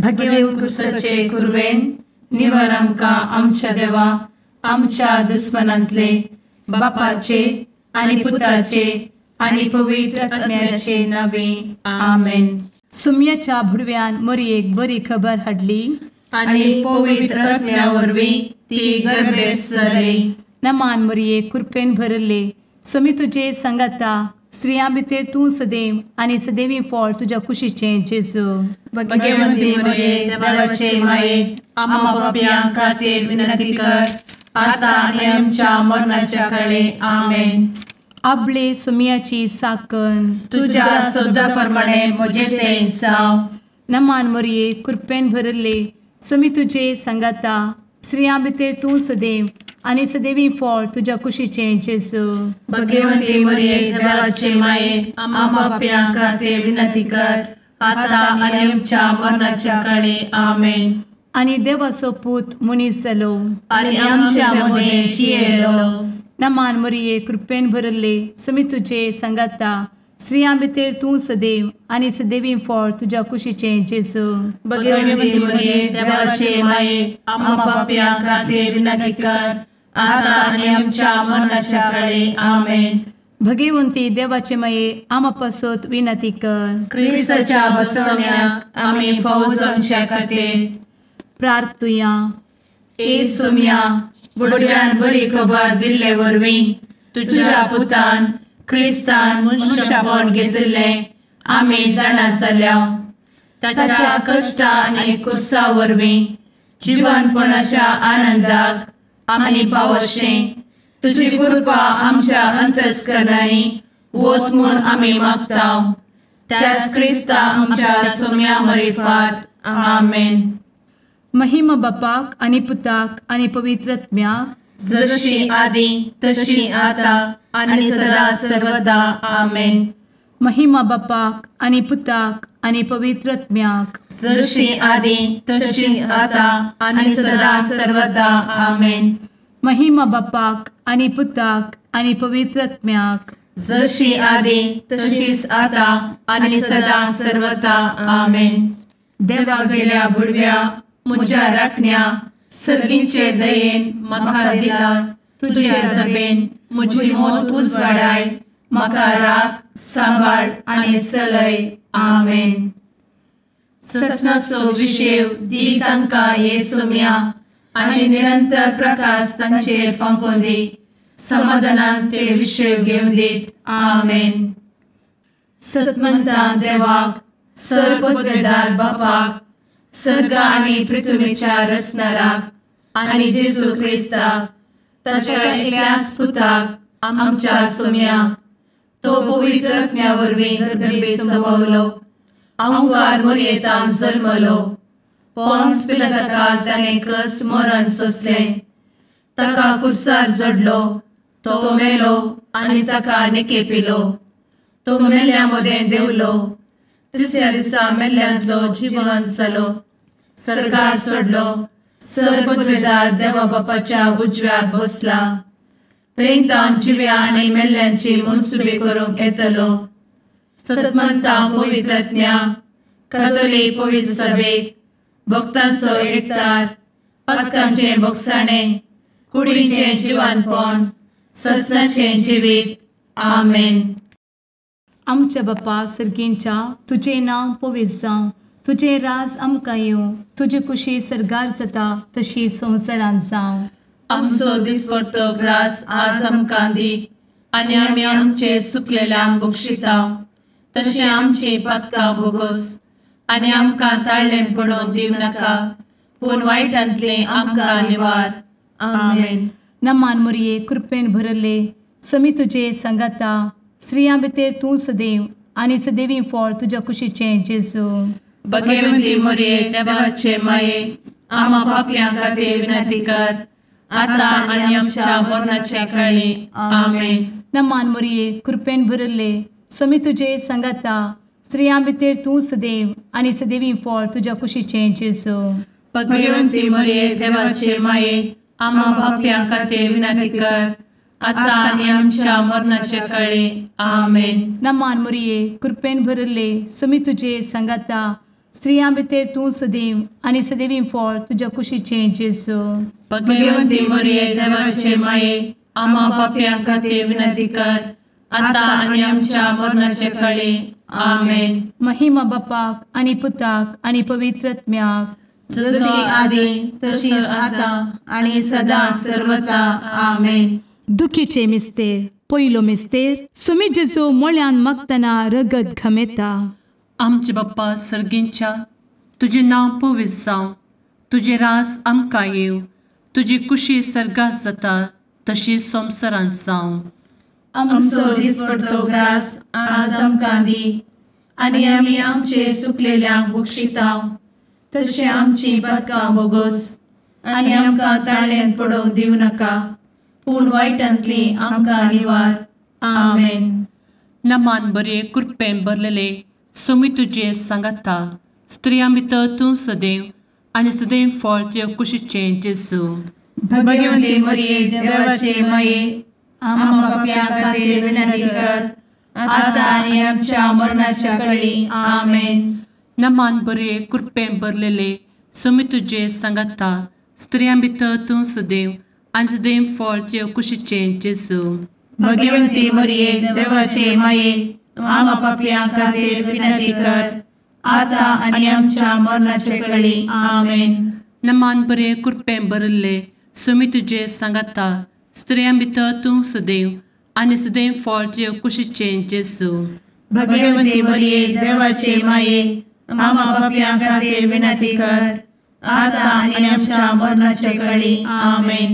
भगेव कुरवेन निवर आमकां आमच्या देवा आमच्या दुस्मनांतले बापाचे आनी पुताचे आनी पवित्र आत्म्याचे नावे आमेन. सुम्याच्या भुडव्यान मोरयेक बरी खबर हाडली आनी पवित्र आत्म्या वरवीं ती गर्भेस्त जाली. नमान मोरये, कृपेन भरले, स्वामी तुजे संगाता, स्त्रियां भितर तूं सदैव आनी सदैवी फळ तुज्या कुशीचें जेजू. भगवंती मोरये, देवाचे माये, आम्हा पापयां खातीर विनंती कर आता आनी आमच्या मरणाच्या काळे. आमेन. आपले सुम्याची साकन तुज्या सदा प्रमाणे म्हजें तें जावं. नमान मोरये, कृपेन भरले, स्वामी तुजे संगाता, स्त्रियां भितर तूं सदैव आनी सदैवी फळ तुज्या कुशीचें जेजू. भगवंती मोरये, देवाचे माये, आम्हा पापयां खातीर विनंती कर आता आनी आमच्या मरणाच्या काळे. आमेन. आनी देवाचो पूत मनीस जालो आनी आमच्या मदें जियेलो. नमान मोरये, कृपेन भरले, स्वामी तुजे संगाता, स्त्रियां भितर तूं सदैव आनी सदैवी फळ तुज्या कुशीचें जेजू. भगवंती मोरये, देवाचे माये, आम्हा पापयां खातीर विनंती कर आता आनी आमच्या मरणाच्या काळे. आमेन. भगवंती देवाचे माये, आम्हा पासत विनंती कर. क्रिस्ताच्या बसवण्याक आमी फावो जावच्या खातीर प्रार्थुया. ए सुम्या, बुडव्यान बरी खबर दिल्ले वरवीं तुज्या पुतान क्रिस्तान मनशापण घेतिल्लें आमी जाणा जाल्या. ताच्या कश्टा आनी कुसा वरवीं जिवनपणाच्या आनंदाक आमी पावशें तुजी कृपा आमच्या अंतस्करणांनी वत म्हूण आमी मागता. त्याच क्रिस्ता आमच्या सुम्या मरिफात. आमेन. महिमा बापाक आनी पुताक आनी पवित्र आत्म्याक, जशी आदी तशी आता आनी सदा सर्वदा. आमेन. महिमा बापाक आनी पुताक आनी पवित्र आत्म्याक, जशी आदी तशी आता आनी सदा सर्वदा. आमेन. महिमा बापाक आनी पुताक आनी पवित्र आत्म्याक, जशी आदी तशीच आता आनी सदा सर्वदा. आमेन. देवा गेल्या बुडव्या म्हज्या राखण्या सर्गींचे दयेन म्हाका दिला तुजे दबेन म्हजी मोत उजवाडाय, म्हाका राख सांबाळ आनी चलय. आमेन. ससनाचो विशेव दी तांकां हे सुम्या आनी निरंतर प्रकाश तांचेर फांकोवन दी, समाधानान ते विशेव घेवन दीत. आमेन. सतमंता देवाक, सर्वपदवेदार बापाक, सर्ग आनी पृथ्वीच्या रचणाराक आनी जेजू क्रिस्ताक ताच्या एकल्याच पुताक आमच्या सुम्याक, तो पवित्र आत्म्या वरवीं गर्भे संभवलो, अहंकार मोरयेतान जल्मलो, पोन्स पिलाताकाल ताणें कस मरण सोंसलें, ताका कुर्सार जडलो, तो मेलो आनी ताका निकेपिलो, तो मेल्ल्या मदें देंवलो, तिसऱ्या दिसा मेल्ल्यांतलो जिवन जालो, सर्गार सोडलो, सर्वपदवेदार देवा बापाच्या उजव्याक बसला, थंय तावन जिव्या आनी मेल्ल्यांची मनसुबी करूंक येतलो. सतमंता पवित्र आत्म्या, कातोलीक पवित्र सभेक, भक्तांचो एकतार, पातकांचें भोगसाणें, कुडीचें जिवानपण, ससनाचें जिवीत. आमेन. आमच्या बापा सर्गींच्या, तुजें नांव पवित्र जावं, तुजें राज आमकां येवं, तुजी कुशी सर्गार जाता तशी संवसारांत जावं. आमचो दिसपडतो ग्रास आज आमकां दी आनी आमी आमचे सुकलेल्यांक बक्षिता तशें आमची पातकां भोगोस आनी आमकां ताळ्ळें पडोवन दिवं नाका, पूण वायटांतलें आमकां निवार. आमेन. नमान मोरये, कृपेन भरले, स्वामी तुजे संगाता, स्त्रियां भितर तूं सदैव आनी सदैवी फळ तुज्या कुशीचें जेजू. भगवंती मोरये, देवाचे माये, आम्हा पापयां खातीर विनंती कर आता आनी आमच्या मरणाच्या काळी. आमेन. नमान मोरये, कृपेन भरले, स्वामी तुजे संगाता, स्त्रियां भितर तूं सदैव आनी सदैवी फळ तुज्या कुशीचें जेजू. भगवंती मोरये, देवाचे माये, आम्हा पापयां खातीर विनंती कर आता आनी आमच्या मरणाच्या काळी. आमेन. नमान मोरये, कृपेन भरले, स्वामी तुजे संगाता, स्त्रियां भितर तूं सदैव आनी सदैवी फळ तुज्या कुशीचें जेजू. भगवंती मरिये देवाचे माये, आम्हा पापयां खातीर विनंती कर, आतां आनी आमच्या मरणाचे काळी. आमेन. महिमा बापाक आनी पुताक आनी पवित्र आत्म्याक, जशी आदी तशीच आतां आनी सदां सर्वता. आमेन. दुखीचे मिस्तेर. पयलो मिस्तेर, सुमी जेजू मोळ्यान मागतना रगत घमेता. आमचे बाप्पा सर्गींच्या, तुजें नांव पवित्र जावं, तुजें राज आमकां येवं, तुजी कुशी सर्गात जाता तशी संवसारांत जावं. आमचो दिसपडतो ग्रास आज आमकां दी, आनी आमी आमचे सुकलेल्यांक बक्षितांव, तशें आमची पातकां बोगोस, आनी आमकां ताळ्यांत पडोवंक दिवं नाका, पूण वायटांतली आमकां निवार. आमेन. नमान बरे कृपेन भरलेले सोमी तुजे सांगाता, स्त्रियां भितर तूं सदैव आनी सदैव फळ तुज्या कुशीचें जेजू. भगवंती मरिये देवाचे माये, आम्हा पापयां खातीर विनंती कर, आतां आनी आमच्या मरणाच्या कळी. आमेन. नमान बरे कृपेन भरलेले सोमी तुजे सांगाता, स्त्रियां भितर तूं सदैव आनी सदैव फळ तुज्या कुशीचें जेजू. भगवंती मरिये देवाचे माये, आम्हा पापयां खातीर विनंती कर, आतां आनी आमच्या मरणाचे कळी. आमेन. नमान बरे कृपेन भरिल्ले सोमी तुजे सांगाता, स्त्रियां भितर तूं सदैव आनी सदैव फळ तुज्या कुशीचें जेजू. भगवंती मरिये देवाचे माये, आम्हा पापयां खातीर विनंती कर, आतां आनी आमच्या मरणाचे कळी. आमेन.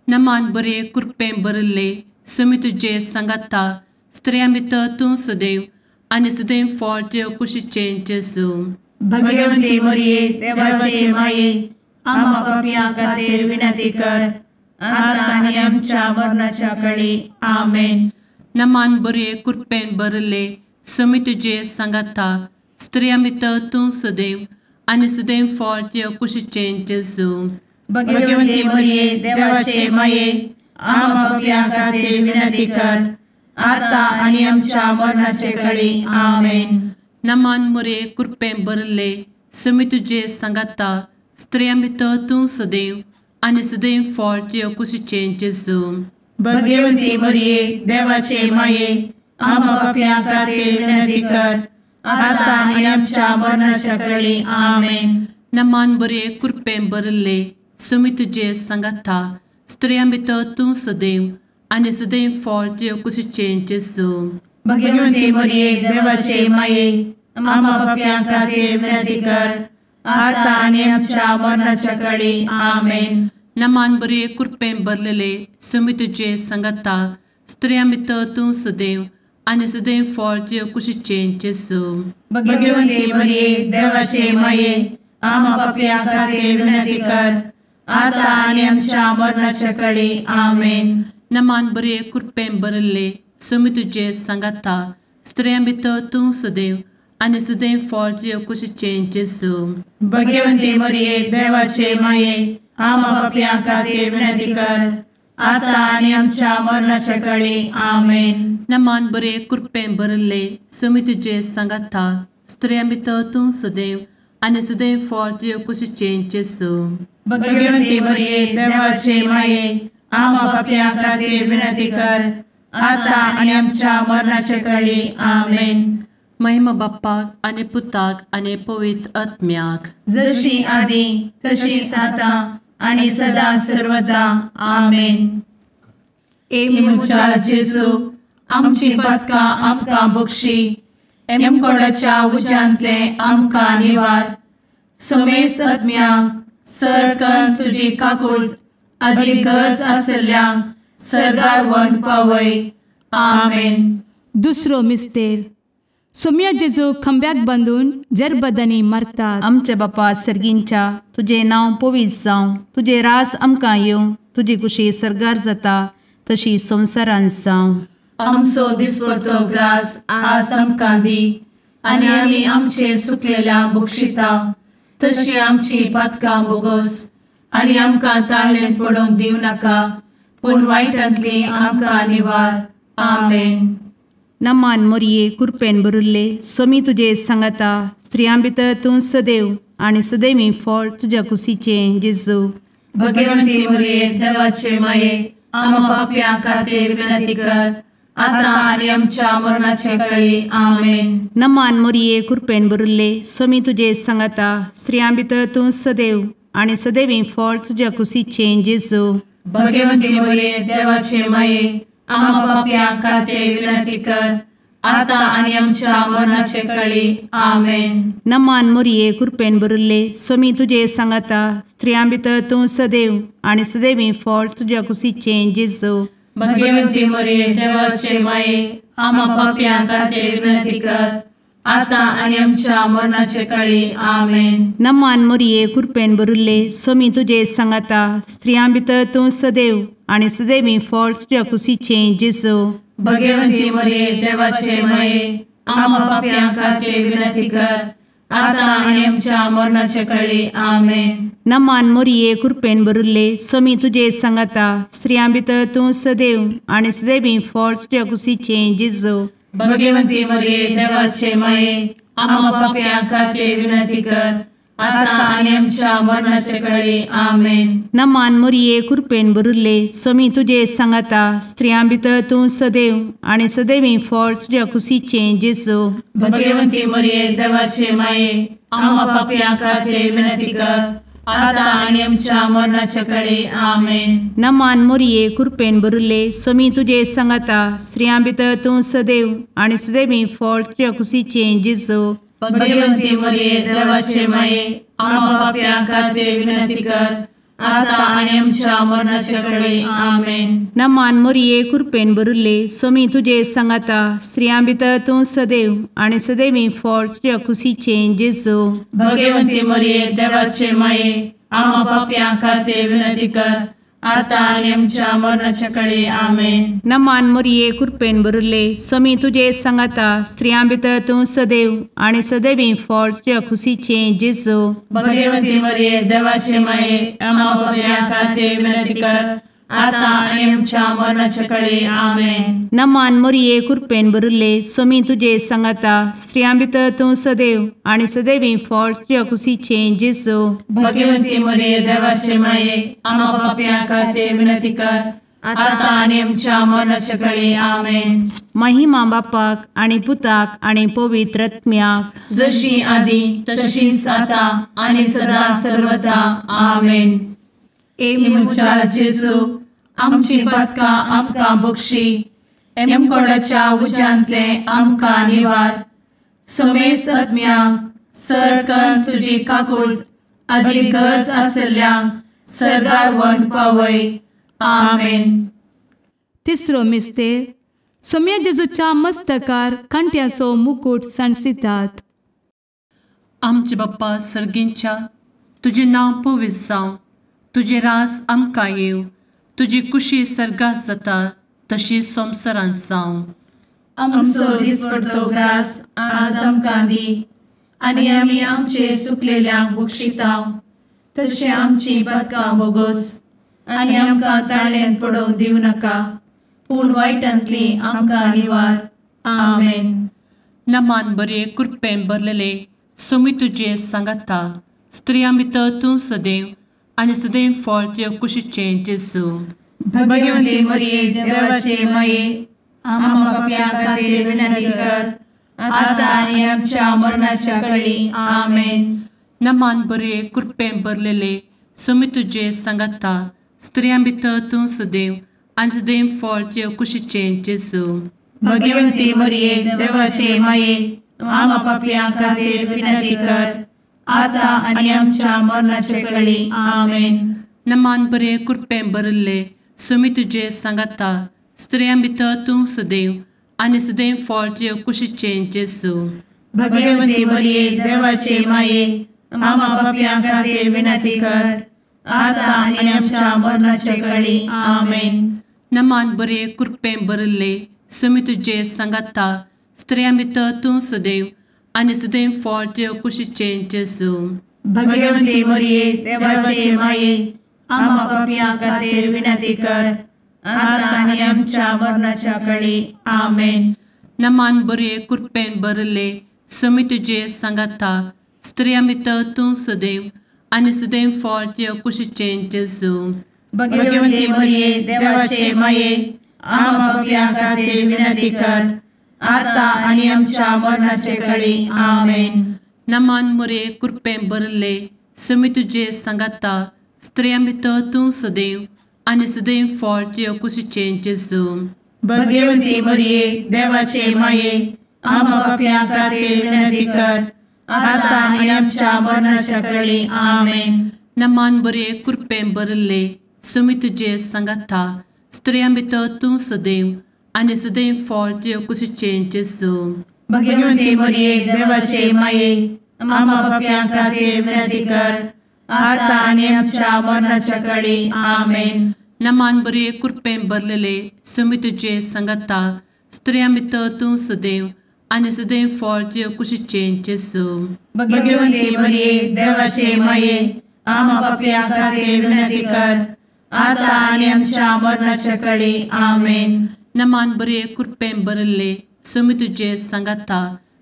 नमान बरे कृपेन भरिल्ले सोमी तुजे सांगाता, स्त्रियां भितर तूं सदैव आनी सदैव फळ तुज्या कुशीचें जेजू. भगवंती मरिये देवाचे माये, आम्हा पापयां खातीर विनंती कर, आतां आनी आमच्या मरणाच्या कळी. आमेन. नमान बरे कृपेन भरिल्ले सोमी तुजे सांगाता, स्त्रियां भितर तूं सदैव आनी सदैव फळ तुज्या कुशीचें जेजू. भगवंती मरिये देवाचे माये, आम्हा पापयां खातीर विनंती कर, आतां आनी आमच्या मरणाचे कळी. आमेन. नमान मरिये कृपेन भरिल्ले सोमी तुजे सांगाता, स्त्रियां भितर तूं सदैव आनी सदैव फळ तुज्या कुशीचें जेजू. भगवंती मरिये देवाचे माये, आम्हा पापयां खातीर विनंती कर, आतां आनी आमच्या मरणाच्या कळी. आमेन. नमान बरे कृपेन भरिल्ले सोमी तुजे सांगाता, स्त्रियां भितर तूं सदैव आनी सदैव फळ तुज्या कुशीचें जेजू. भगवंती मरिये देवाचे माये, आम्हा पापयां खातीर विनंती कर, आतां आनी आमच्या मरणाच्या कळी. आमेन. नमान बरे कृपेन भरलेले सोमी तुजे सांगाता, स्त्रियां भितर तूं सदैव आनी सदैव फळ तुज्या कुशीचें जेजू. भगवंती मरिये देवाचे माये, आम्हा पापयां खातीर विनंती कर, आतां आनी आमच्या मरणाच्या कळी. आमेन. नमान बरे कृपेन भरिल्ले सोमी तुजे सांगाता, स्त्रियां भितर तूं सदैव आनी सदैव फळ तुज्या कुशीचें जेजू. भगवंती मरिये देवाचे माये, आम्हा पापयां खातीर विनंती कर, आतां आनी आमच्या मरणाच्या कळी. आमेन. नमान बरे कृपेन भरिल्ले सोमी तुजे सांगाता, स्त्रियां भितर तूं सदैव आनी सदैव फळ तुज्या कुशीचें जेजू. भगवंती मरिये देवाचे माये, आम्हा पापयां खातीर विनंती कर, आतां आनी आमच्या मरणाचे कळी. आमेन. महिमा बाप्पाक आनी पुताक आनी पवित्र आत्म्याक, जशी आदी तशीच आतां आनी सदां सर्वदा. आमेन. ए म्हज्या जेजू, आमची पातकां आमकां बक्षी, एमकोडाच्या उज्यांतले आमकां निवार, समेस्त आत्म्यांक सरकन तुजी काकूट आदी गरज आसल्ल्यांक सर्गार व्हरून पावय. आमेन. दुसरो मिस्तेर, सोम्या जेजू खंब्याक बांदून जरबदांनी मारतात. आमच्या बापा सर्गींच्या, तुजें नांव पवित्र जावं, तुजें रास आमकां येवं, तुजी कुशी सर्गार जाता तशी संवसारांत जावं. आमचो दिसपडतो ग्रास आज आमकां दी, आनी आमी आमचे सुकलेल्या बक्षिता, तशी आमची पातकां बोगोस, आनी आमकां ताळ्ळें पडोवंक दिवं नाका, पूण वायटांतली आमकां निवार. आमेन. नमान मोरये कुरपेन भरिल्ले सोमी तुजे सांगाता स्त्रियां भितर तूं सदैव आनी सदैवी फळ तुज्या कुशीचें जेजू। भगवंती मोरये देवाचे माये आम्हा पाप्यां खातीर विनंती कर आता आनी आमच्या मरणाचे वेळी। आमेन। नमान मोरये कुरपेन भरिल्ले सोमी तुजे सांगाता स्त्रियां भितर तूं सदैव आनी सदैवी फळ तुज्या कुशीचें जेजू। भगवंती मोरये देवाचे माये आम्हा पाप्यां खातीर विनंती कर आता आनी आमच्या मरणाचे वेळी। आमेन। नमान मोरये कुरपेन भरिल्ले सोमी तुजे सांगाता स्त्रियां भितर तूं सदैव आनी सदैवी फळ तुज्या कुशीचें जेजू। भगवंती मोरये देवाचे माये आम्हा पाप्यां खातीर विनंती कर आता आनी आमच्या मरणाचे वेळी। आमेन। नमान मोरये कुरपेन भरिल्ले सोमी तुजे सांगाता स्त्रियां भितर तूं सदैव आनी सदैवी फळ तुज्या कुशीचें जेजू। भगवंती मोरये देवाचे माये आम्हा पाप्यां खातीर विनंती कर आता आनी आमच्या मरणाचे वेळी। आमेन। नमान मोरये कुरपेन भरिल्ले सोमी तुजे सांगाता स्त्रियां भितर तूं सदैव आनी सदैवी फळ तुज्या कुशीचें जेजू। भगवंती मोरये देवाचे माये आम्हा पाप्यां खातीर विनंती कर आता आनी आमच्या मरणाचे वेळी। आमेन। नमान मोरये कुरपेन भरिल्ले सोमी तुजे सांगाता स्त्रियां भितर तूं सदैव आनी सदैवी फळ तुज्या कुशीचें जेजू। भगवंती मोरये देवाचे माये आम्हा पाप्यां खातीर विनंती कर आता आनी आमच्या मरणाचे वेळी। आमेन। नमान मोरये कुरपेन भरिल्ले सोमी तुजे सांगाता स्त्रियां भितर तूं सदैव आनी सदैवी फळ तुज्या कुशीचें जेजू। भगवंती मोरये देवाचे माये आम्हा पाप्यां खातीर विनंती कर आता आनी आमच्या मरणाचे वेळी। आमेन। नमान मोरये कुरपेन भरिल्ले सोमी तुजे सांगाता स्त्रियां भितर तूं सदैव आनी सदैवी फळ तुज्या कुशीचें जेजू। भगवंती मोरये देवाचे माये आम्हा पाप्यां खातीर विनंती कर आता आनी आमच्या मरणाचे वेळी। आमेन। नमान मोरये कुरपेन भरिल्ले सोमी तुजे सांगाता स्त्रियां भितर तूं सदैव आनी सदैवी फळ तुज्या कुशीचें जेजू। भगवंती मोरये देवाचे माये आम्हा पाप्यां खातीर विनंती कर आता आनी आमच्या मरणाचे वेळी। आमेन। नमान मोरये कुरपेन भरिल्ले सोमी तुजे सांगाता स्त्रियां भितर तूं सदैव आनी सदैवी फळ तुज्या कुशीचें जेजू। भगवंती मोरये देवाचे माये आम्हा पाप्यां खातीर विनंती कर आता आनी आमच्या मरणाचे वेळी। आमेन। महिमा बापाक आनी पुताक आनी पवित्र आत्म्याक, जशी आदी तशीच आता आनी सदा सर्वदा। आमेन। ए म्हज्या जेजू आमची पातकां आमकां बक्षी, एमकोडाच्या उज्यांतले आमकां निवार, समेस्त आत्म्यांक सरकन तुजी काकूट आदी गरज आसल्ल्यांक सर्गार व्हरून पावय। आमेन। तिसरो मिस्तेर सोम्या जेजूच्या मस्तकार कांट्याचो मुकूट सांडसितात। आमचे बाप्पा सर्गींच्या तुजें नांव पवित्र जावं, तुजें रास आमकां येवं, तुजी कुशी सर्गात जाता तशी संवसारांत जावं। आमचो दिसपडतो ग्रास आज आमकां दी आनी आमी आमचे चुकलेल्यांक बक्षिता तशें आमची पातकां बोगोस आनी आमकां ताळ्यांत पडोवंक दिवं नाका, पूण वायटांतली आमकां निवार। आमेन। नमान बरे कृपेन भरलेले सोमी तुजे सांगाता स्त्रियां भितर तूं सदैव आनी सदैव फळ तुज्या कुशीचें जेजू। भगवंती मोरये देवाचे माये आम्हा पाप्यां खातीर विनंती कर आता आनी आमच्या मरणाच्या वेळी। आमेन। नमान बरे कृपेन भरलेले सोमी तुजे सांगाता स्त्रियां भितर तूं सदैव आनी सदैव फळ तुज्या कुशीचें जेजू। भगवंती मोरये देवाचे माये आम्हा पाप्यां खातीर विनंती कर आता आनी आमच्या मरणाचे वेळी। आमेन। नमान बरे कृपेन भरिल्ले सोमी तुजे सांगाता स्त्रियां भितर तूं सदैव आनी सदैव फळ तुज्या कुशीचें जेजू। भगवंती मोरये देवाचे माये आम्हा पाप्यां खातीर विनंती कर आता आनी आमच्या मरणाचे वेळी। आमेन। नमान बरे कृपेन भरिल्ले सोमी तुजे सांगाता स्त्रियां भितर तूं सदैव आनी सदैव फळ तुज्या कुशीचें जेजू। भगवंती मोरये देवाचे माये आम्हा पाप्यां खातीर विनंती कर आता आनी आमच्या मरणाच्या वेळी। आमेन। नमान बरे कृपेन भरले समी तुजे सांगाता स्त्रियां भितर तूं सदैव आनी सदैव फळ तुज्या कुशीचें जेजू. भगवती मरिये देवाचे माये आम्हा पाप्यां खातीर विनंती कर आता आनी आमच्या मरणाचे कळी. आमेन. नमान मरिये कृपेन भरले समी तुजे सांगाता स्त्रियां भितर तूं सदैव आनी सदैव फळ तुज्या कुशीचें जेजू. भगवती मरिये देवाचे माये आम्हा पाप्यां खातीर विनंती कर आता आनी आमच्या मरणाच्या कळी. आमेन. नमान बरे कृपेन भरले समी तुजे सांगाता स्त्रियां भितर तूं सदैव आनी सदैव फळ तुज्या कुशीचें जेजू. भगवती मरिये देवाचे माये आम्हा पाप्यां खातीर विनंती कर आता आनी आमच्या मरणाच्या कळी. आमेन. नमान बरे कृपेन भरलेले समी तुजे सांगाता स्त्रियां भितर तूं सदैव आनी सदैव फळ तुज्या कुशीचें जेजू. भगवती मरिये देवाचे माये आम्हा पाप्यां खातीर विनंती कर आता आनी आमच्या मरणाच्या कळी. आमेन. नमान बरे कृपेन भरले समी तुजे सांगाता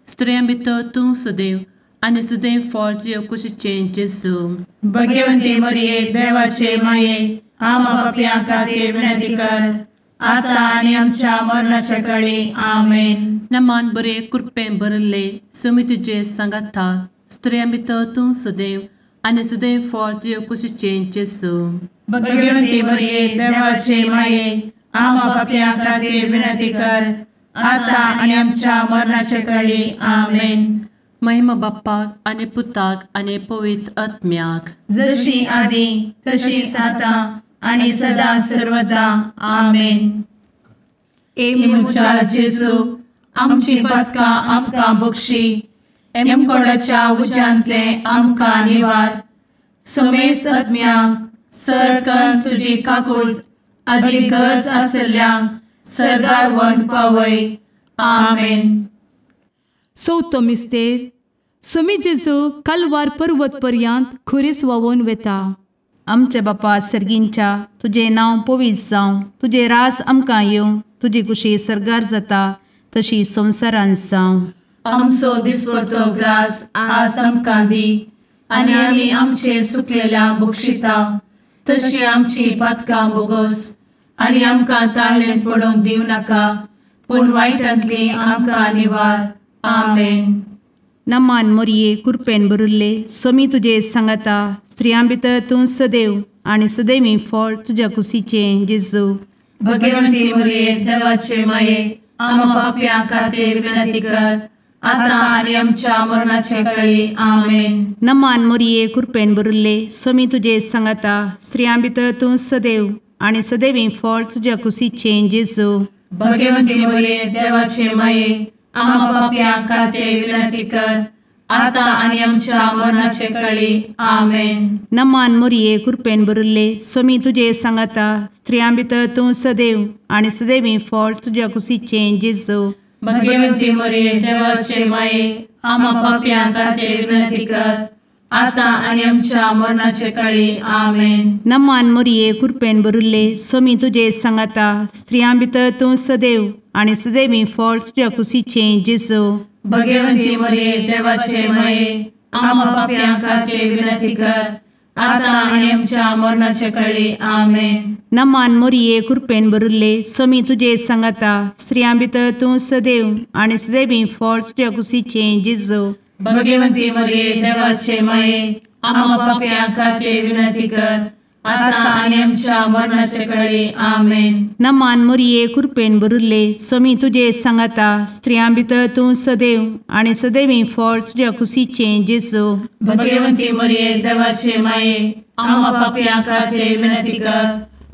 स्त्रियां भितर तूं सदैव आनी सदैव फळ तुज्या कुशीचें जेजू. भगवती मरिये देवाचे माये आम्हा पाप्यां खातीर विनंती कर आता आनी आमच्या मरणाच्या कळी. आमेन. नमान बरे कृपेन भरले समी तुजे सांगाता स्त्रियां भितर तूं सदैव आनी सदैव फळ तुज्या कुशीचें जेजू. भगवती मरिये देवाचे माये आम्हा पाप्यां खातीर विनंती कर आता आनी आमच्या मरणाच्या कळी. आमेन. महिमा बाप्पाक आनी पुताक आनी पवित्र आत्म्याक, जशी आदी तशीच आता आनी सदा सर्वदा. आमेन. ए म्हज्या जेजू आमची पातकां आमकां बक्षी, एमकोडाच्या उज्यांतले आमकां निवार, समेस्त आत्म्यांक सरकन तुजी काकूट आदी गरज आसल्ल्यांक सर्गार व्हरून पावय. आमेन. चवथो मिस्तेर सुमी जेजू कालवार पर्वत पर्यंत खुरीस व्हांवून वेता. आमच्या बापा सर्गींच्या तुजें नांव पवित्र जावं, तुजें राज आमकां येवं, तुजी कुशी सर्गार जाता तशी संवसारांत जावं. आमचो दिसपडतो ग्रास आज आमकां दी आनी आमी आमचे सुकलेल्या बक्षिता तशी आमची पातकां बोगोस आनी आमकां ताळेन पडोवंक दिवं नाका पूण वायटांतली आमकां निवार. आमेन. नमान मोरये कृपेन भरिल्ले स्वामी तुजे सांगाता स्त्रियां भितर तूं सदैव आनी सदैवी फळ तुज्या कुशीचें जेजू. भगवंती मोरये देवाचे माये आम्हा पाप्यां खातीर विनंती कर आता आनी आमच्या मरणाचे कळी. आमेन. नमान मोरये कृपेन भरिल्ले स्वामी तुजे सांगाता स्त्रियां भितर तूं सदैव आनी सदैवी फळ तुज्या कुशीचें जेजू. भगवंती मोरये देवाचे माये आम्हा पाप्यां खातीर विनंती कर आता आनी आमच्या मरणाचे कळी. आमेन. नमान मोरये कृपेन भरिल्ले स्वामी तुजे सांगाता स्त्रियां भितर तूं सदैव आनी सदैवी फळ तुज्या कुशीचें जेजू. भगवंती मोरये देवाचे माये आम्हा पाप्यां खातीर विनंती कर आता आनी आमच्या मरणाचे कळी. आमेन. नमान मोरये कृपेन भरिल्ले स्वामी तुजे सांगाता स्त्रियां भितर तूं सदैव आनी सदैवी फळ तुज्या कुशीचें जेजू. भगवंती मोरये देवाचे माये आम्हा पाप्यां खातीर विनंती कर आता आनी आमच्या मरणाचे कळी. आमेन. नमान मोरये कृपेन भरिल्ले स्वामी तुजे सांगाता स्त्रियां भितर तूं सदैव आनी सदैवी फळ तुज्या कुशीचें जेजू. भगवंती मोरये देवाचे माये आम्हा पाप्यां खातीर विनंती कर आता आनी आमच्या मरणाचे कळी. आमेन. नमान मोरये कृपेन भरिल्ले स्वामी तुजे सांगाता स्त्रियां भितर तूं सदैव आनी सदैवी फळ तुज्या कुशीचें जेजू. भगवंती मोरये देवाचे माये आम्हा पाप्यां खातीर विनंती कर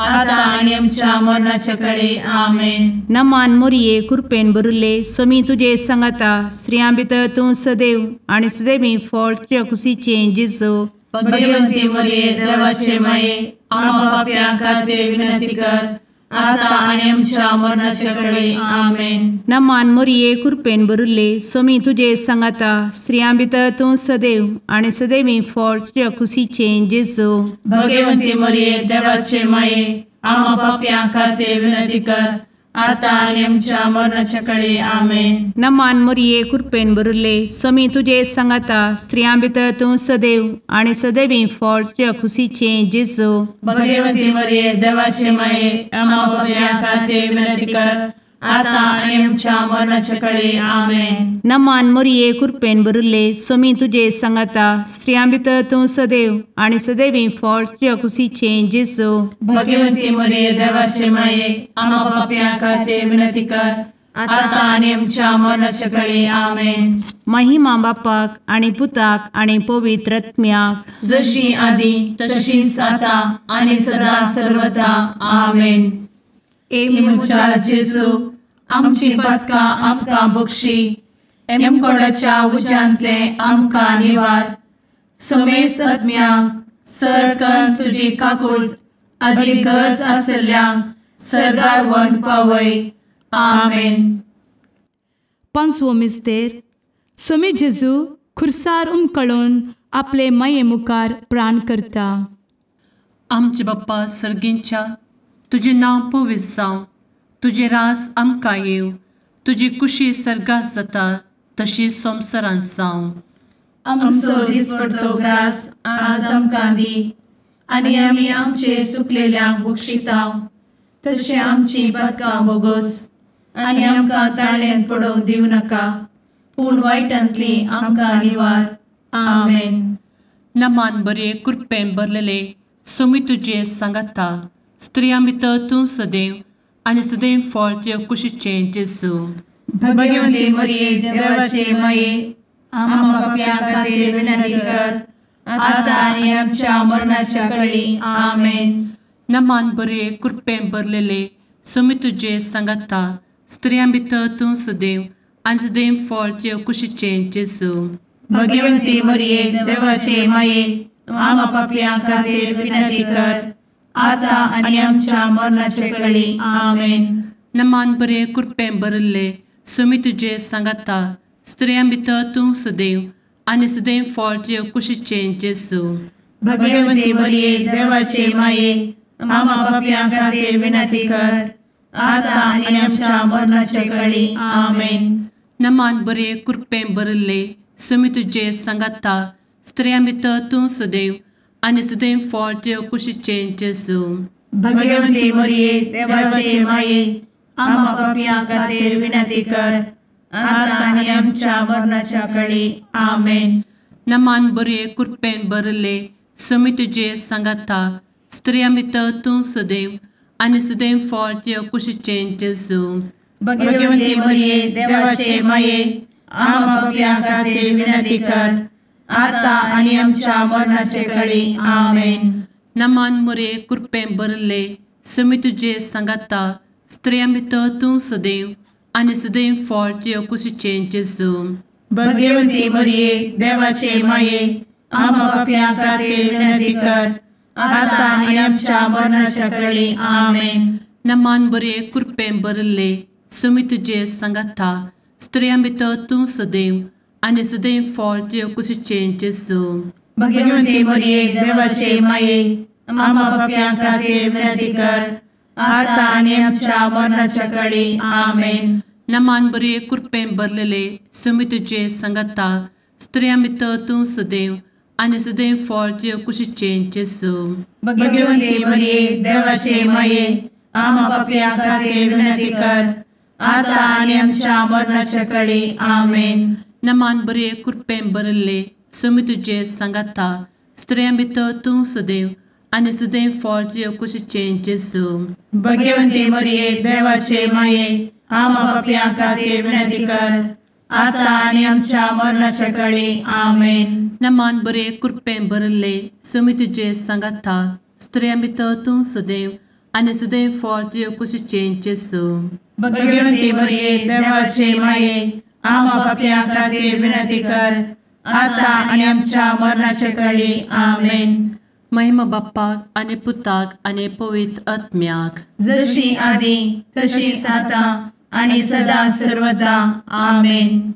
आता आनी आमच्या मरणाचे कळी. आमेन. नमान मोरये कृपेन भरिल्ले स्वामी तुजे सांगाता स्त्रियां भितर तूं सदैव आनी सदैवी फळ तुज्या कुशीचें जेजू. भगवंती मोरये देवाचे माये आम्हा पाप्यां खातीर विनंती कर आता आनी आमच्या मरणाचे कळी. आमेन. नमान मोरये कृपेन भरिल्ले स्वामी तुजे सांगाता स्त्रियां भितर तूं सदैव आनी सदैवी फळ तुज्या कुशीचें जेजू. भगवंती मोरये देवाचे माये आम्हा पाप्यां खातीर विनंती कर आतां आनी आमच्या मरणाच्या कळे. आमेन. नमान मोरये कृपेन भरिल्ले, स्वामी तुजे सांगाता, स्त्रियां भितर तूं सदैव आनी सदैवी फळ तुज्या खुशीचें जेजू. भगवती मरिये देवाचे माये, आम्हा पाप्यां खातीर विनंती कर, आतां आनी आमच्या मरणाच्या कळे. आमेन. नमान मोरये कृपेन भरिल्ले, स्वामी तुजे सांगाता, स्त्रियां भितर तूं सदैव आनी सदैवी फळ तुज्या खुशीचें जेजू. भगवती मरिये देवाचे माये, आम्हा पाप्यां खातीर विनंती कर, आतां आनी आमच्या मरणाच्या कळे. आमेन. महिमा बापाक आनी पुताक आनी पवित्र आत्म्याक, जशी आदी तशीच आतां आनी सदा सर्वदा. आमेन. ए म्हज्या जेजू, आमची पातकां आमकां बक्षी, एमकोडाच्या उज्यांतले आमकां निवार, समेस्त आत्म्यांक सरकन तुजी काकूट आदी गरज आशिल्ल्यांक सर्गार व्हरून पावय. आमेन. पांचवो मिस्तेर. स्वामी जेजू खुर्सार उमकळून आपले माये मुखार प्राण करता. आमचे बाप्पा सर्गींच्या, तुजें नांव पवित्र जावं, तुजें राज आमकां येवं, तुजी कुशी सर्गात जाता तशी संवसारांत जावं. आमचो दिसपडतो ग्रास आज आमकां दी, आनी आमी आमचे सुकलेल्यांक बक्षिता तशें आमची पातकां बोगोस, आनी आमकां ताळ्यांत पडोवंक दिवं नाका, पूण वायटांतली आमकां निवार. आमेन. नमान बरे कृपेन भरलेले, स्वामी तुजे सांगाता, स्त्रियां भितर तूं सदैव आनी सदैव फळ तुज्या कुशीचें जेजू. भगवती मरिये देवाचे माये, आम्हा पाप्यां खातीर विनंती कर, आतां आनी आमच्या मरणाच्या कळी. आमेन. नमान बरे कृपेन भरलेले, स्वामी तुजे सांगाता, स्त्रियां भितर तूं सदैव आनी सदैव फळ तुज्या कुशीचें जेजू. भगवती मरिये देवाचे माये, आम्हा पाप्यां खातीर विनंती कर, आतां आनी आमच्या मरणाच्या कळी. आमेन. नमान बरे कृपेन भरिल्ले, स्वामी तुजे सांगाता, स्त्रियां भितर तूं सदैव आनी सदैव फळ तुज्या कुशीचें जेजू. भगवती मरिये देवाचे माये, आम्हा पाप्यां खातीर विनंती कर, आतां आनी आमच्या मरणाच्या कळी. आमेन. नमान बरे कृपेन भरिल्ले, स्वामी तुजे सांगाता, स्त्रियां भितर तूं सदैव आनी सदैव फळ तुज्या कुशीचें जेजू. भगवती मरिये देवाचे माये, आम्हा पाप्यां खातीर विनंती कर, आतां आनी आमच्या मरणाच्या कळी. आमेन. नमान बरे कृपेन भरिल्ले, स्वामी तुजे सांगाता, स्त्रियां भितर तूं सदैव आनी सदैव फळ तुज्या कुशीचें जेजू. भगवती मरिये देवाचे माये, आम्हा पाप्यां खातीर विनंती कर, आतां आनी आमच्या मरणाचे कळी. आमेन. नमान मरिये कृपेन भरिल्ले, स्वामी तुजे सांगाता, स्त्रियां भितर तूं सदैव आनी सदैव फळ तुज्या कुशीचें जेजू. भगवती मरिये देवाचे माये, आम्हा पाप्यां खातीर विनंती कर, आतां आनी आमच्या मरणाच्या कळी. आमेन. नमान बरे कृपेन भरिल्ले, स्वामी तुजे सांगाता, स्त्रियां भितर तूं सदैव आनी सदैव फळ तुज्या कुशीचें जेजू. भगवती मरिये देवाचे माये, आम्हा पाप्यां खातीर विनंती कर, आतां आनी आमच्या मरणाच्या कळी. आमेन. नमान बरे कृपेन भरलेले, स्वामी तुजे सांगाता, स्त्रियां भितर तूं सदैव आनी सदैव फळ तुज्या कुशीचें जेजू. भगवती मरिये देवाचे माये, आम्हा पाप्यां खातीर विनंती कर, आतां आनी आमच्या मरणाच्या कळी. आमेन. नमान बरे कृपेन भरिल्ले, स्वामी तुजे सांगाता, स्त्रियां भितर तूं सदैव आनी सदैव फळ तुज्या कुशीचें जेजू. भगवती मरिये देवाचे माये, आम्हा पाप्यां खातीर विनंती कर, आतां आनी आमच्या मरणाच्या कळी. आमेन. नमान बरे कृपेन भरिल्ले, स्वामी तुजे सांगाता, स्त्रियां भितर तूं सदैव आनी सदैव फळ तुज्या कुशीचें जेजू. भगवती मरिये देवाचे माये, आम्हा पाप्यां खातीर विनंती कर, आतां आनी आमच्या मरणाच्या कळी. आमेन. महिमा बाप्पाक आनी पुताक आनी पवित्र आत्म्याक, जशी आदी तशीच आतां आनी सदा सर्वदा. आमेन.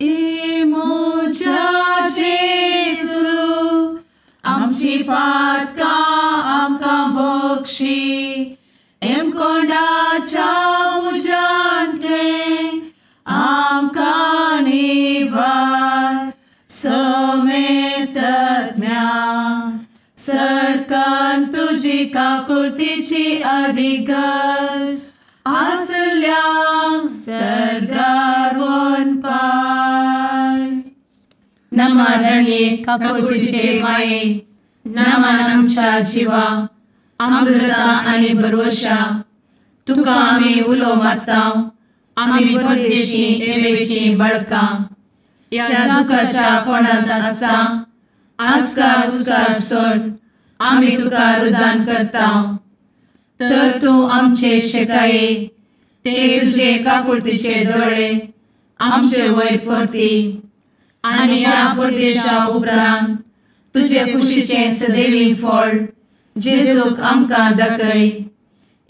ए म्हज्या जेजू, आमची पातकां आमकां बक्षी, एमकोंडाच्या तुजी काकुळतीची अधिगस आसल्यांक सर्गार वनपाय. नमा रणये काकुळतीचे माये, नमन आमच्या जिवा, अमृता आनी भरवशा, तुका आमी उलो मारता, आमी परदेशी एवेची बळकां, ह्या दुखाच्या कोणांत आसता आस्कार उस्कार सोड आमी तुका रुदान करता. तर तूं आमचे शेकाये, ते तुजे काकुळतीचे दोळे आमचे वयर परती आनी ह्या परदेशा उपरांत तुजे कुशीचें सदैवी फळ जेजूक आमकां दाखय.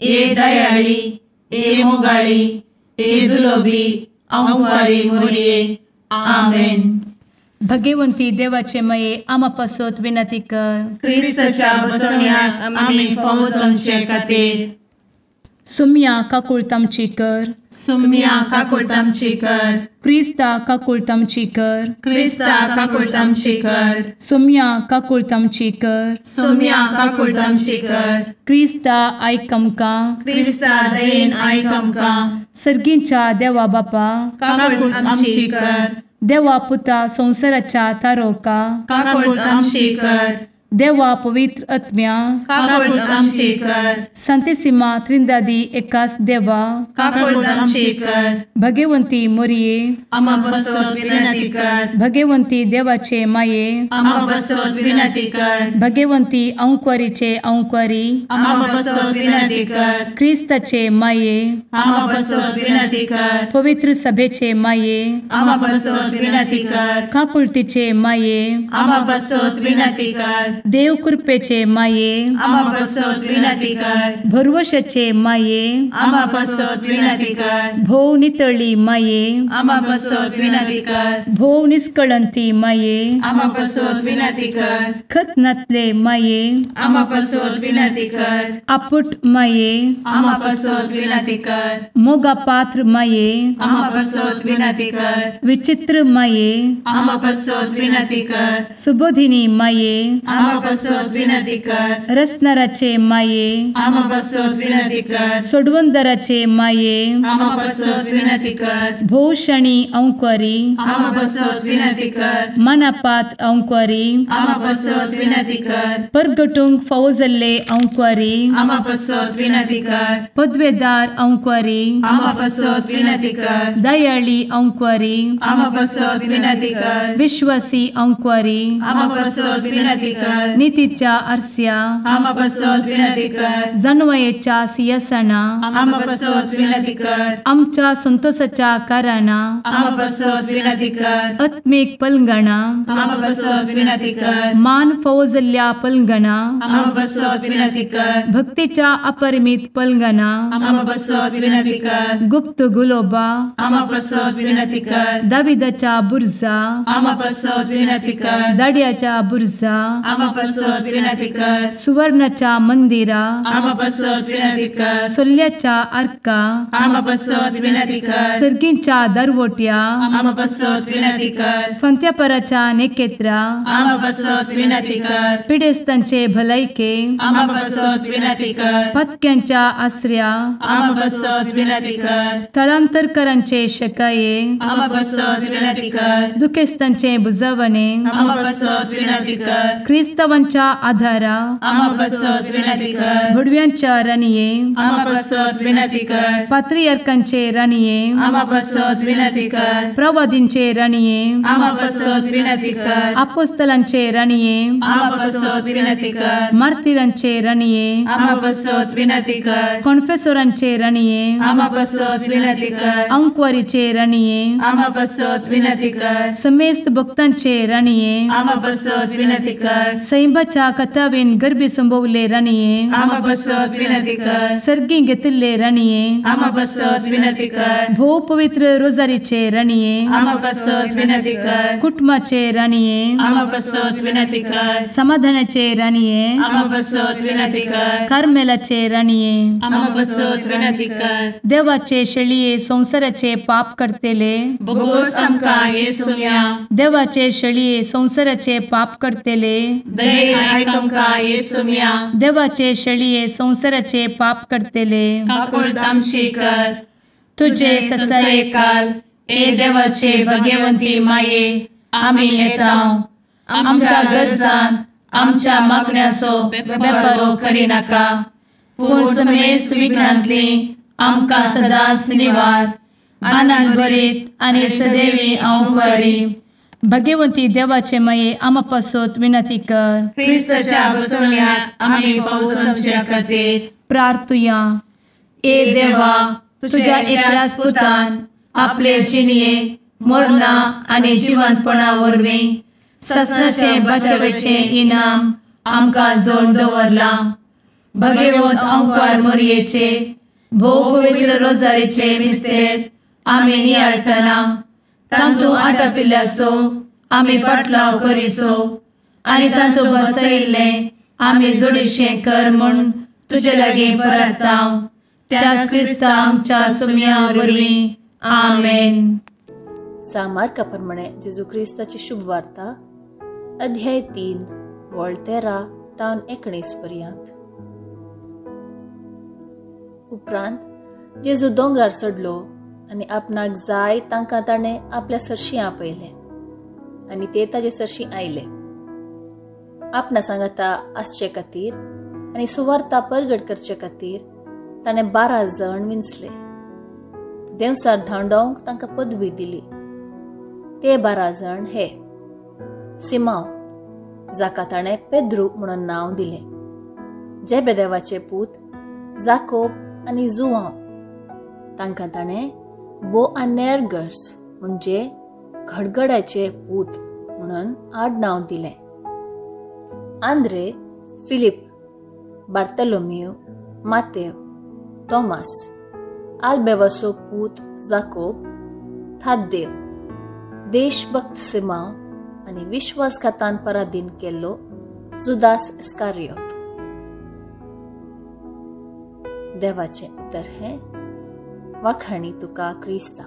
ए दयाळी, ए मोगाळी, ए दुलोबी अंवारी मोरये. आमेन. भगवंती देवाचे मये आमा पासत विनंती कर. क्रिस्ताच्या बसवण्याक आमी फावो जावचे खातीर. सुम्या काकुळतामची कर. सुम्या काकुळतामची कर. क्रिस्ता काकुळतामची कर. क्रिस्ता काकुळतामची कर. सुम्या काकुळतामची कर. सुम्या काकुळतामची कर. क्रिस्ता आयक आमकां. क्रिस्ता दयेन आयक आमकां. सर्गींच्या देवा बापा काकुळतामची कर. देवा पुता संवसाराच्या तारोका काकुळतामची कर. देवा पवित्र आत्म्या काकुळतामची कर. संतेसिमा त्रिंदादी एकास देवा काकुळतामची कर. भगवंती मोरये आमा पासत विनंती कर. भगवंती देवाचे माये आमा पासत विनंती कर. भगवंती अंकुरीचे अंकुरी आमा पासत विनंती कर. क्रिस्ताचे माये आमा पासत विनंती कर. पवित्र सभेचे माये आमा पासत विनंती कर. काकुळतीचे माये आमा पासत विनंती कर. देव कृपेचे माये आमा पासत विनंती कर. भरवशाचे माये आमा पासत विनंती कर. भोव नितळी माये आमा पासत विनंती कर. भोव निष्कळंती माये आमा पासत विनंती कर. खत नातले माये आमा पासत विनंती कर. आपुट माये आमा पासत विनंती कर. मोगा पात्र माये आमा पासत विनंती कर. विचित्र माये आमा पासत विनंती कर. सुबोधिनी माये आमा पासत विनंती कर. रसनाराचे माये आमा पासत विनंती कर. सोडवंदराचे माये आमा पासत विनंती कर. भोवशणी अंकुरी आमा पासत विनंती कर. मनापात्र अंकुरी आमा पासत विनंती कर. परगटूंक फावो जाल्ले अंकुरी आमा पासत विनंती कर. पदवेदार अंकुरी आमा पासत विनंती कर. दयाळी अंकुरी आमा पासत विनंती कर. विश्वासी अंकुरी आमा पासत विनंती कर. नितीच्या आरस्या आमा पासत विनंती कर. जानवयेच्या सिंहासना आमा पासत विनंती कर. आमच्या संतोषाच्या कारणा आमा पासत विनंती कर. आत्मीक पलंगणा आमा पासत विनंती कर. मान फावो जाल्ल्या पलंगणा आमा पासत विनंती कर. भक्तीच्या अपरिमित पलंगणा आमा पासत विनंती कर. गुप्त गुलोबा आमा पासत विनंती कर. दाविदाच्या बुर्जा आमा पासत विनंती कर. दाड्याच्या बुर्जा आमा पासत विनंती कर. सुवर्णाच्या मंदिरा आमा पासत विनंती कर. सोल्ल्याच्या आर्का आमा पासत विनंती कर. सर्गींच्या दरवट्या आमा पासत विनंती कर. फंत्यापराच्या नेकेत्रा आमा पासत विनंती कर. पिडेस्तांचे भलायके आमा पासत विनंती कर. पत्क्यांच्या आसऱ्या आमा पासत विनंती कर. थळांतरकरांचे शकाये आमा पासत विनंती कर. दुखेस्तांचे बुजवणे आमा पासत विनंती कर. क्रिस्तावांच्या आधारा आमा पासत विनंती कर. भुडव्यांच्या राणये आमा पासत विनंती कर. पात्रियार्कांचे राणये आमा पासत विनंती कर. प्रवादींचे राणये आमा पासत विनंती कर. आपोस्तलांचे राणये आमा पासत विनंती कर. मार्तिरांचे राणये आमा पासत विनंती कर. कॉन्फेसोरांचे राणये आमा पासत विनंती कर. अंकुवारीचे राणये आमा पासत विनंती कर. समेस्त भक्तांचे राणये आमा पासत विनंती कर. सैंबाच्या कथावेन गर्भी संभवले राणये आमा पासत विनंती कर. सर्गी घेतिल्ले राणये आमा पासत विनंती कर. भोव पवित्र रोजारीचे राणये आमा पासत विनंती कर. कुटुंबाचे राणये आमा पासत विनंती कर. समाधानाचे राणये आमा पासत विनंती कर. कार्मेलाचे राणये आमा पासत विनंती कर. देवाचे शेळये संवसाराचे पाप करतेले बोगोस आमकां येसुम्या देवाचे शेळये संवसाराचे पाप करतेले दयेन आयक आमकां येसुम्या. देवाचे शेळये संवसाराचे पाप करतले काकुळट आमची कर. तुजे ससायेकाल ए देवाचे भगवंती माये आमी येता आमच्या गरजान आमच्या मागण्याचो बेपर्वो करिनाका पूण समेस्त विघ्नांतली आमकां सदांच निवार. आनंद भरीत आनी सदैवी अंवकारी. भगवंती देवाचे माये आमा पासत विनंती कर. क्रिस्ताच्या बसवण्याक आमी पावस आमच्या खातीर. प्रार्थुया. ए देवा तुझ्या एकल्याच पुतान आपले जिणये मरणा आनी जिवंतपणा वरवीं ससनाचे बचावेचे इनाम आमकां जोड दवरलां. भगवंत अंकार मोरयेचे भोव पवित्र रोजारीचे मिस्तेर आमी नियाळटना तांतू आटापिल्ल्याचो आमी पाटलाव करिसो आनी तांतू बसयिल्लें आमी जोडीशें कर म्हूण तुजे लागीं परता त्याच क्रिस्ता आमच्या सुम्या वरवीं. आमेन. सामार्का प्रमाणे जेजू क्रिस्ताची शुभ वार्ता अध्याय 3 वळ 13 तावन 19 पर्यंत. उपरांत जेजू दोंगरार चडलो आनी आपणाक जाय तांकां ताणें आपल्या सरशीं आपयलें आनी ते ताजे सरशीं आयले. आपणा सांगाता आसचे खातीर आनी सुवार्ता परगट करचे खातीर ताणें 12 जण विंचले. देंवसार धांवडोवंक तांकां पदवी दिली. ते 12 जण हे: सिमांव, जाका ताणें पेद्रू म्हणून नांव दिलें, जेबेदेवाचे पूत जाकोब आनी जुवांव, तांकां ताणें बोआनेर्गर्स म्हणजे घडघडाचे पूत म्हणून आडनांव दिलें. आंद्रे, फिलीप, बार्तलोमेव, मातेव, तॉमास, आल्बेवासो पूत जाकोब, थाद्देव, देशभक्त सिमांव आनी विश्वासघातान पराधीन केल्लो जुदास इस्कारियोत. देवाचें उतर हें. वाखाणी तुका क्रिस्ता.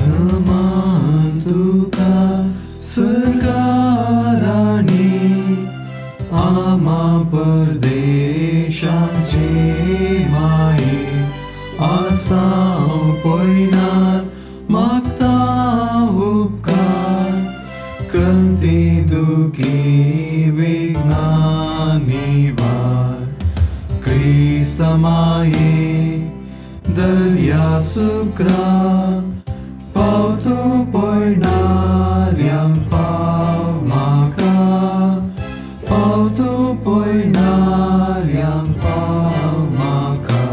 नमन तुका सरकाराणी आमा परदेशाचे माये आसाव पयनार मागता उपकार कंती दुखी विघ्ना निवार. क्रिस्ता माये दर्या सुक्रा पावतो पयणाऱ्यांक पाव म्हाका पावतो पयणाऱ्यांक पाव म्हाका.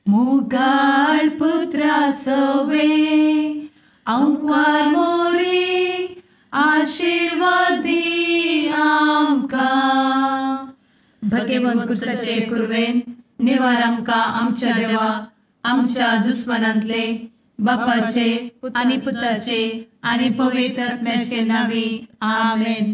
मुगाळ पुत्रा सवे अंकार मोरी आशीर्वादी आमकां. भगवंत क्रिस्ताचे कुर्वेन निवार आमकां आमच्या देवा आमच्या दुस्मनांतले बापाचे आनी पुताचे आनी पवित्र आत्म्याचे नांवी. आमेन.